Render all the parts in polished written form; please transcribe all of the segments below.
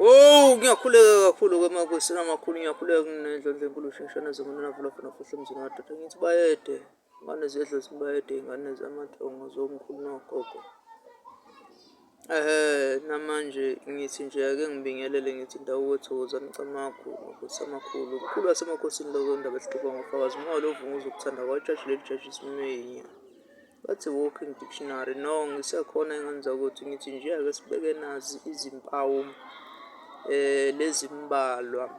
Oh, ngiyakhuleka kakhulu kwemakhosini amakhulu, ngiyakhuleka kunendlondlo enkulu shingishane zemona navula funa fuhle emzini wadoda. Ngithi bayede, ingane zedlozi, bayede ingane zamathongo zomkhulu nogogo. Namanje ngithi nje ake ngibingelele, ngithi ndawo thokozani, camagu makhosi amakhulu, mkhulu wasemakhosini lokho indaba esixoxa ngofakazi umoya lo vunguza ukuthanda kwajaji leli jaji isimeyinya. Bathi walking dictionary. No, ngisekhona ingane zakwethu, ngithi nje ake sibeke nazi izimpawu lezimbalwa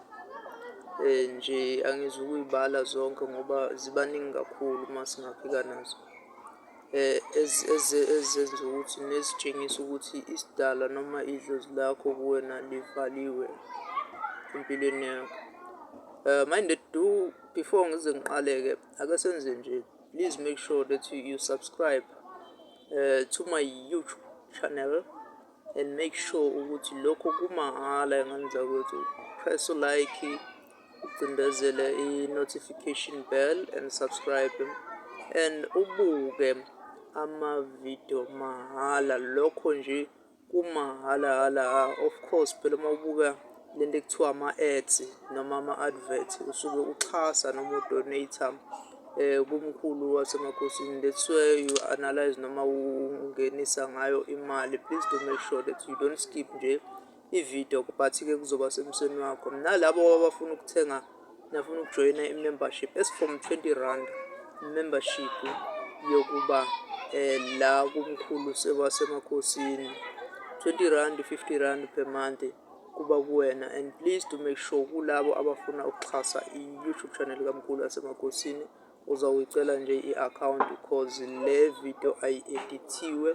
nje, angizukuyibala zonke ngoba zibaningi kakhulu uma singafika nazo, ezenza ukuthi nezitshengisa ukuthi isidalwa noma idlozi lakho kuwena livaliwe empilweni yakho. Mind do before ngize ngiqale-ke, ake senze nje, please make sure that you subscribe to my YouTube channel and make sure ukuthi lokho kumahhala, ingane zakwethu. Press like, ucindezele i-notification bell and subscribe and ubuke ama-video mahhala. Lokho nje kumahhala hala. Of course phela uma ubuka lento ekuthiwa ama-ads noma ama-advert, usuke uxhasa noma u-donate kumkhulu wasemakhosini. That's where you analyze noma ungenisa ngayo imali. Please do make sure that you don't skip nje i-video, but-ke kuzoba semseni wakho. Nalabo abafuna ukuthenga nafuna ukujoyina i-membership, as from R20 membership yokuba la kumkhulu wasemakhosini, R20, R50 per month kuba kuwena. And please do make sure, kulabo abafuna ukuxhasa i-YouTube channel kamkhulu wasemakhosini, uzawuyicela nje i-account, cause le video ayi-edithiwe,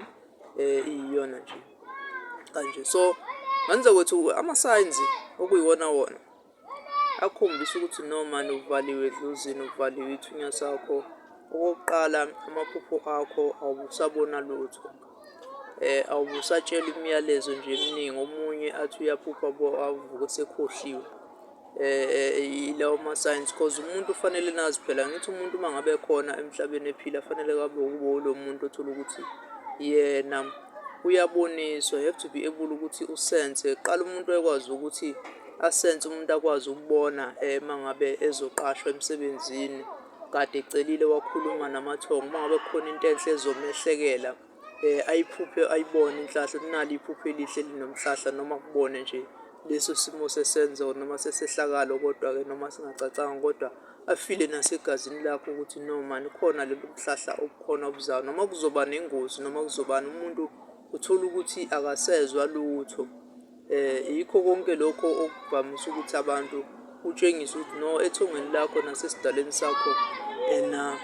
iyiyona nje kanje. So ngane zakwethu, ama-signs okuyiwona wona akhombisa ukuthi noma uvaliwe edlozini, uvaliwe ithunya sakho. Okokuqala, amaphupho akho awusabona lutho, awubusatshelwa imiyalezo nje eminingi. Omunye athi uyaphupha, avuke esekhohliwe. Ilawo ma-signs, cause umuntu ufanele nazi phela, angithi umuntu uma ngabe ekhona emhlabeni ephila, fanele ngabe kube ulo muntu othola ukuthi yena uyaboniswa. You have to be able ukuthi usense qala, umuntu ekwazi ukuthi asense, umuntu akwazi ukubona uma ngabe ezoqashwa emsebenzini, kade ecelile wakhuluma namathongo. Uma ngabe kukhona into enhle ezomehlekela, ayiphuphe, ayibone inhlahla, nali iphupho elihle elinomhlahla, noma kubone nje leso simo sesenzo noma sesehlakalo, kodwa-ke noma singacacanga, kodwa afile nasegazini lakho ukuthi no mani, khona lolu buhlahla obukhona obuzayo, noma kuzoba nengozi, noma kuzobani, umuntu uthola ukuthi akasezwa lutho. Yikho konke lokho okuvamise ukuthi abantu kutshengise ukuthi no, ethongweni lakho nasesidalweni sakho ena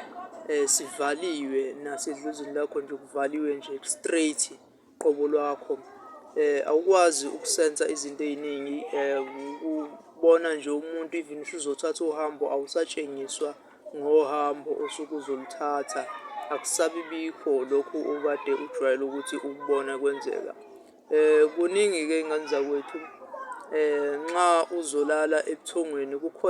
sivaliwe, nasedlozini lakho nje kuvaliwe nje straight qobo lwakho. Awukwazi ukusensa izinto ey'ningi, ukubona nje umuntu, even usuzothatha uhambo, awusatshengiswa ngohambo osuke uzoluthatha, akusabibikho lokhu okade ujwayele ukuthi ukubone kwenzeka. Kuningi-ke, y'ngane zakwethu, nxa uzolala ebuthongweni kukhona.